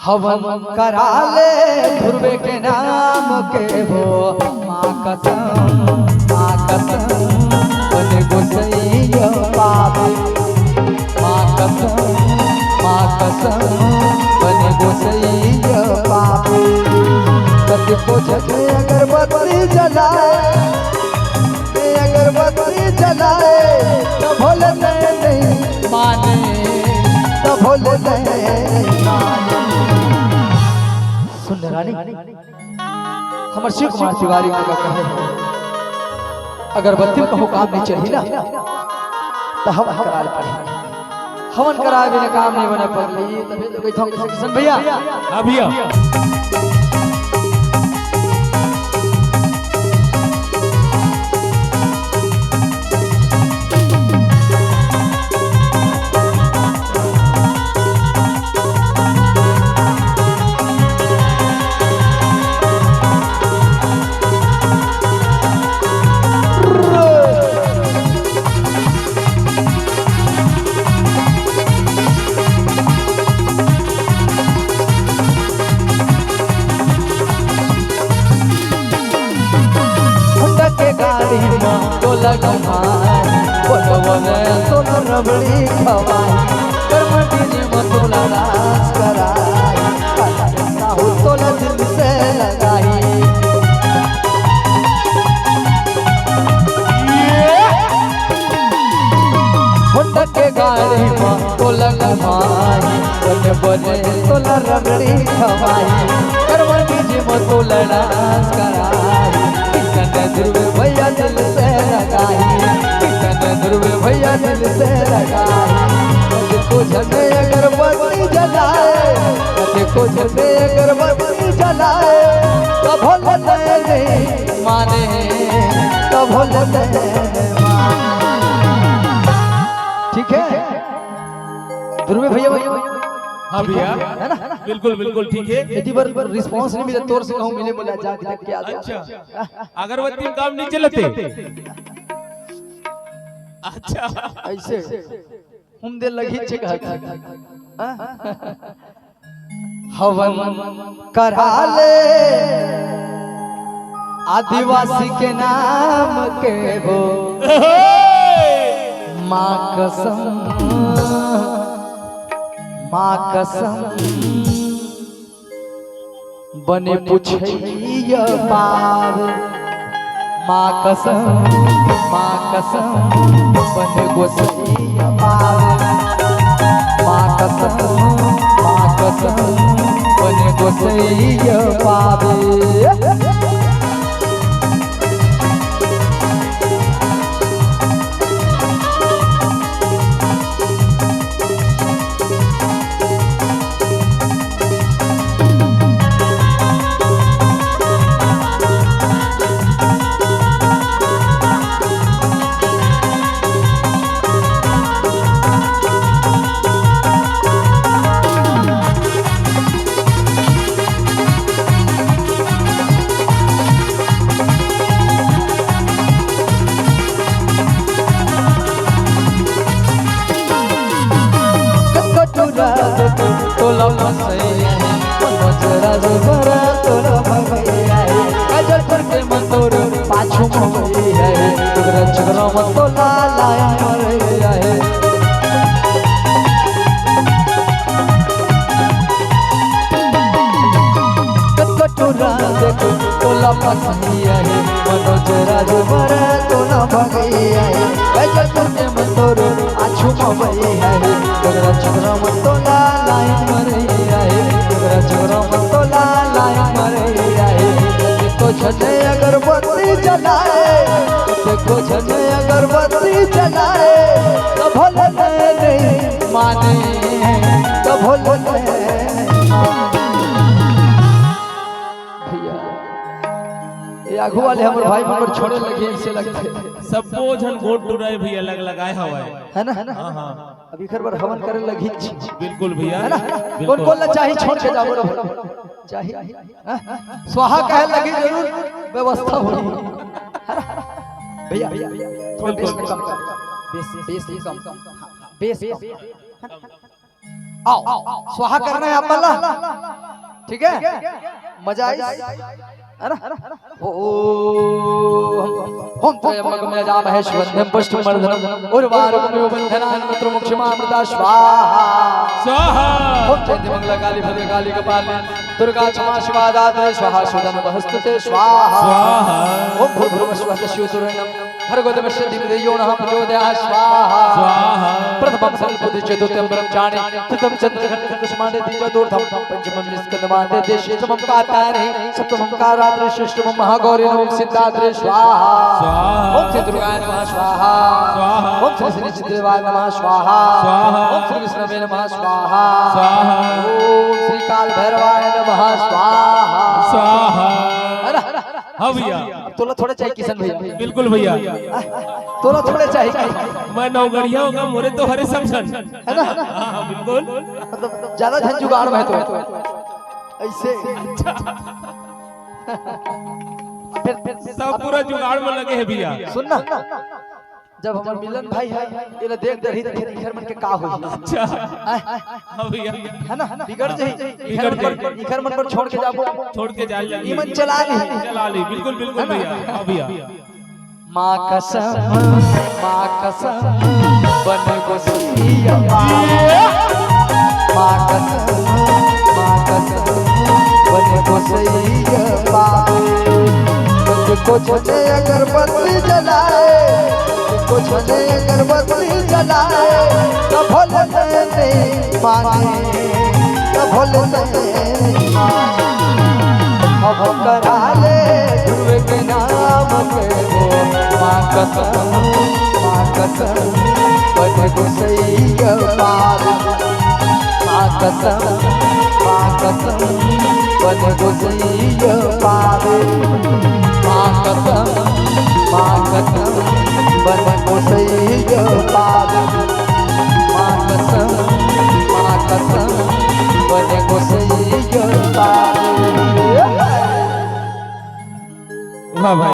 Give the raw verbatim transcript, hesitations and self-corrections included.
हवन करा ले ध्रुवे के नाम के हो। माँ कसम, माँ कसम, बने गोसैया पावे। माँ कसम, माँ कसम, बने गोसैया पावे। कति को जगे अगरबत्ती जलाए, अगरबत्ती जलाए, तो भोले नहीं माने, तो भोले नहीं माने। सुन रानी, हमर शिव कुमार तिवारी का कहे, अगरबत्ती कहूँ काम नहीं चली ना, तो हम कराल पड़े। हवन कराए बिना काम नहीं बने पगली। तभी तो कहता हूँ किशन भैया। हाँ भैया। हुंडा के गाड़ी में तोला घुमाई, बोलवले तोला रबड़ी खवाई, कर्म डीजे में तोला नाच कराई, साहू तोला दिल से लगाई। हुंडा के गाड़ी में तोला घुमाई, बने बने तोला रबड़ी खवाई, करवा डीजे में तोला डांस कराई। किशन ध्रुव भैया दिल से लगाई, किशन ध्रुव भैया दिल से लगाई। कते को झंडे अगरबत्ती जलाए, कते को झंडे अगरबत्ती जलाए, तो भोले नहीं माने, तो भोले नहीं माने। ठीक है, ध्रुवे भैया, भैया। हाँ भैया। है ना? बिल्कुल, बिल्कुल ठीक है। यदि बार रिस्पॉन्स नहीं मिले, तोर से कहूँ मिले, बोला जा के देख के आ जा। अच्छा, अगरबत्ती काम नहीं चलते। अच्छा, ऐसे हम दे लगी छे कहत। हाँ? हवन करा ले आदिवासी के नाम के हो। माँ कसम, माँ कसम, बने पुछैया पावे। माँ कसम, माँ कसम, बने गोसैया पावे। माँ कसम, माँ कसम, बने गोसैया पावे। कटोरा तोला फसैया है, मनोज राजभर तोला भगैया है। काजल पर के मंदोर पाछू मवैया है, टुकड़ा चुकड़ा मत तोला लाइन मरैया है। कटोरा देख तोला फसैया है, मनोज राजभर तोला भगैया है। काजल पर के मंदोर आछू मवैया है, डगरा छगरा मत तोला लाइन मरैया है, डगरा छगरा मत तोला लाइन मरैया है। तो झंडे अगरबत्ती जलाए, देखो झंडे अगरबत्ती जलाए, तो भोले नहीं माने, तो भोले नहीं माने। भैया, ये आगू वाले हमर भाई मन छोड़े लगे, ऐसे लगथे। सबो झन गोठ टुराए भैया, लग लगाए हवय। है ना? हाँ, हाँ। अब इखर बर हवन करे लगही। बिल्कुल भैया। है ना? बिल्कुल। कौन कौन ला चाही छोड़ के जाबो रे? चाही? हाँ? स्वाहा कहे लगी जरूर व्यवस्था होही। है ना? भैया, भैया, थोड़ा बेस कम कर। बेस, बेस कम। हाँ, बेस कम। आओ, स्वाहा करना है आप मन ला। ठीक है, मजा आई, है ना? ओम त्र्यंबकम यजामहे सुगंधिम पुष्टिवर्धनम उर्वारुकमिव बंधनान् मन्त्रमुक्षमामृता स्वाहा। स्वाहा। ओम जयंती मंगला काली भद्रकाली कपालिनी दुर्गा क्षमा शिवा दात्री स्वाहा सुदन बहस्तुते स्वाहा। स्वाहा। ओम भूर्भुवः स्वः शिवतुरण्यम भर्गो देवस्य धीमहि धियो नः प्रचोदयात् स्वाहा। स्वाहा। प्रथमं सल्पुति चतुर्थं ब्रह्मचारी तृतीयं चंद्रघंटकुसुमांडे चतुर्थं पंचमं निस्कंदमांडे षष्ठमं कात्यायनी सप्तमं काराद्री षष्ठमं महागौरी नवम सिद्धाद्री स्वाहा। स्वाहा। ओम श्री दुर्गाय नमः स्वाहा। स्वाहा। ओम श्री श्री चिद्देवाय नमः स्वाहा। स्वाहा। ओम श्री विष्णवे नमः स्वाहा। स्वाहा। ओम श्री काल भैरवाय नमः स्वाहा। स्वाहा। है ना? हाँ भैया। अब तोला थोड़ा चाहिए किशन भैया। बिल्कुल भैया। तोला थोड़ा चाहिए। मैं नौगढ़िया होगा, मोरे तो हरे समझन। है ना? हाँ, बिल्कुल। मतलब ज्यादा झन जुगाड़ में तो ऐसे। फिर, फिर सब पूरा जुगाड़ में लगे हैं भैया। सुन ना, जब हमर मिलन भाई है, ये ला देख डरही तो फिर इखर मन के का होही? अच्छा। हैं? हाँ भैया। है ना? बिगड़ जाही। बिगड़ इखर मन पर, जाही। इखर मन पर छोड़ के जाबो। छोड़ के जाए लगी। इमन चला ली। चला ली, बिल्कुल, बिल्कुल है ना? भैया। हाँ भैया। माँ कसम, माँ कसम, बन गोसैया बाबा। माँ कसम, माँ कसम, बन गोसैया बाबा। कुछ कुछ ने अगरबत्ती जलाए, कुछ ने अगरबत्ती जलाए, तो भोले से नहीं माने, तो भोले से नहीं माने। अब करा ले ध्रुव के नाम के वो, माँ कसम, माँ कसम, बन गोसैया बाबा। माँ कसम, माँ कसम, बन गोसैया बाबा। माँ कसम, माँ कसम, बन गोसैया बाबा। माँ कसम, माँ कसम, बन गोसैया बाबा। वाह भाई।